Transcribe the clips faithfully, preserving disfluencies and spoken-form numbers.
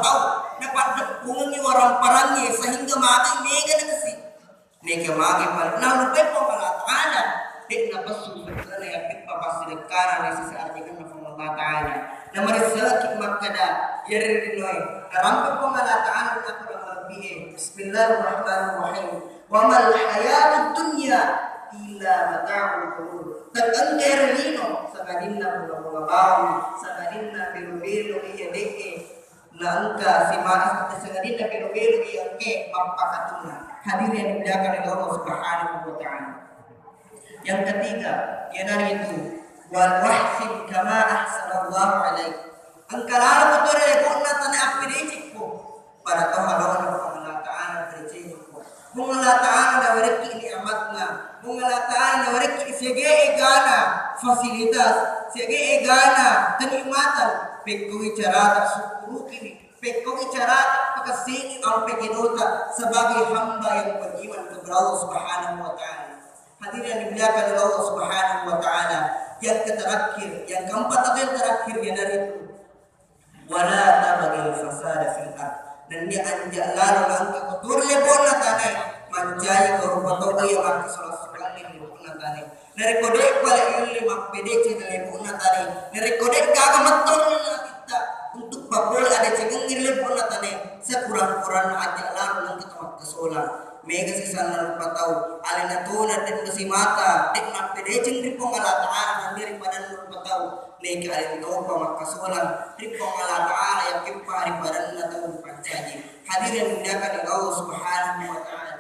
tau, napaddeppungengngi waramparangnge sehingga magi mega nakesi. Nega magi pale, nalupai Puang Allah Ta'ala, de' napessu sekkena yakkeppa passidekkana ri sisa arjangenna Puang Allah Ta'ala. Namaressaki makkeda, yare rinoe, narampe Puang Allah Ta'ala nakkeda malebbi'e. Bismillahirrahmanirrahim. Wa mal hayatud dunya illa mata'ul ghurur. Tengka engka ero lino, sangadinna bola-bola bawang, sangadinna belo-belo iya de'e naengka sima-, sangadinna belo-belo iya engke mappakatunna. Hadirin yang dimuliakan oleh Allah Subhanahu wa Ta'ala. Yang ketiga, iyanaritu wal wahsin kama ahsanallahu alaik. Engka lalo ko tore lebonna tana appedecekko. Pada to halona Puang Allah Ta'ala appedecekko. Puang Allah Ta'ala nawerekki nikmatna. Puang Allah Ta'ala nawerekki siaga egana fasilitas, siaga egana kenikmatan. Pekkogi carata sukkuruki, pekkogi carata pakessingi ampe kedota sebagai hamba yang beriman kepada Allah Subhanahu wa Ta'ala. Hadirin yang dimuliakan oleh Allah Subhanahu wa Ta'ala, yang terakhir, yang keempat atau yang terakhir, iyanaritu wala tabghil fasada fil ard. Nennia aja lalo engka ko tore lebonna tanae mancaji ko rupa tau iya makkasola-solangi lebonna tanae. Narekko de' pale yulle mappedeceng lebonna tanae, narekko de' gaga metto atitta untuk papole adecengengngi lebonna tanae, sekurang-kuranna aja lalo engka to makkasola. Mega sisanna rupa tau, alena tona de' nasimata, de' nappedeceng ri Puang Allah Ta'ala, nanre ri padanna rupa tau, neka alena topa makkasolang ri Puang Allah Ta'ala, yakkeppa ri padanna tau ripancaji. Hadirin yang dimuliakan oleh Allah Subhanahu wa Ta'ala.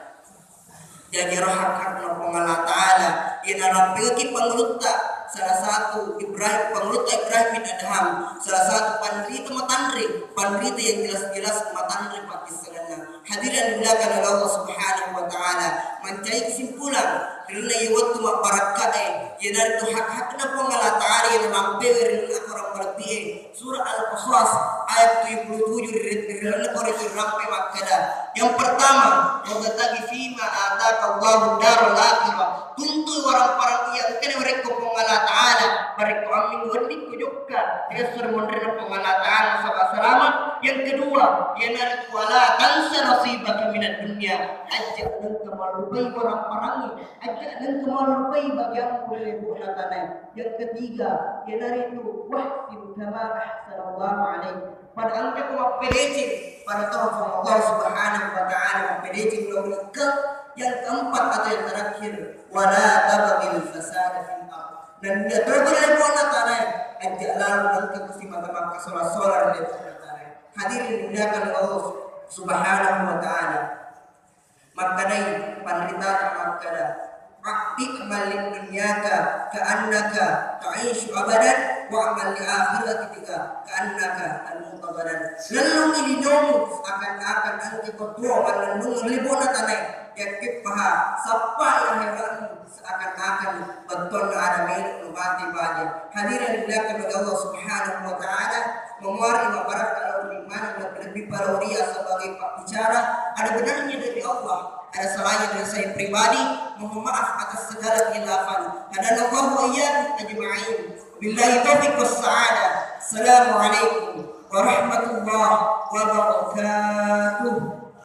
Jaji ero hak-hakna Puang Allah Ta'ala, iya narampengekki pangulutta, salah satu Ibrahim, pangulutta Ibrahim bin Adham, salah satu panrita matanre, panrita yang jelas-jelas matanre pakkissengenna. Hadirin dimuliakan oleh Allah Subhanahu wa Ta'ala, mancai kesimpulan, ri lalenna iye wettu mabbarakkae, iyanaritu hak-hakna Puang Allah Ta'ala yang nampewe ri lalenna korang malebbie. Surah Al-Qasas ayat tujuh puluh tujuh ri, ri lalenna korang itu rampe makkeda. Yang pertama, wabtaghi fima ataka Allahu daral akhirah. Tuntui warang-parang iya engkana warekko Puang Allah Ta'ala, barekko amming wedding ko jokka, ri esso ri monrena Puang Allah Ta'ala nasaba salama. Yang kedua, iyanaritu wala tansa nasibaka minad dunya. Aja nengka mallupai warang-parangnge, aja nengka mallupai bagiammu ri lebona tanae. Yang ketiga, iyanaritu wahsin kama ahsanallahu alaik. Pada engka ko mappedeceng, pada tau Puang Allah Subhanahu wa Ta'ala mappedeceng lao ri ikka. Yang keempat atau yang terakhir, wala tabghil fasada fil ard. Nennia topa ri lebona tanae, aja lalo nengka ko simata makkasola-sola ri lebona tanae. Hadirin dimuliakan Allah Subhanahu wa Ta'ala. Makkedai panritata makkeda, "A'ti' malik dunyaka ka'annaka ta'isyu abadan, wa'mal li akhiratika ka'annaka tamutu abadan." Lellungi linomu seakan-akan engka ko tuo mannennung ri lebona tanae, yakkeppaha sappai aherammu seakan-akan bettuanna ada melo mate baja. Hadirin dimuliakan oleh Allah Subhanahu wa Ta'ala, memuari mabarakka lao ri mana, lebih-lebih pale lao ri sebagai pembicara, ada benarnya dari Allah, ada salahnya dari saya pribadi, mohon maaf atas segala kekhilafan. Hadanallahu wa iyyakum ajma'in. Billahi taufiq was sa'adah. Assalamualaikum warahmatullahi wabarakatuh.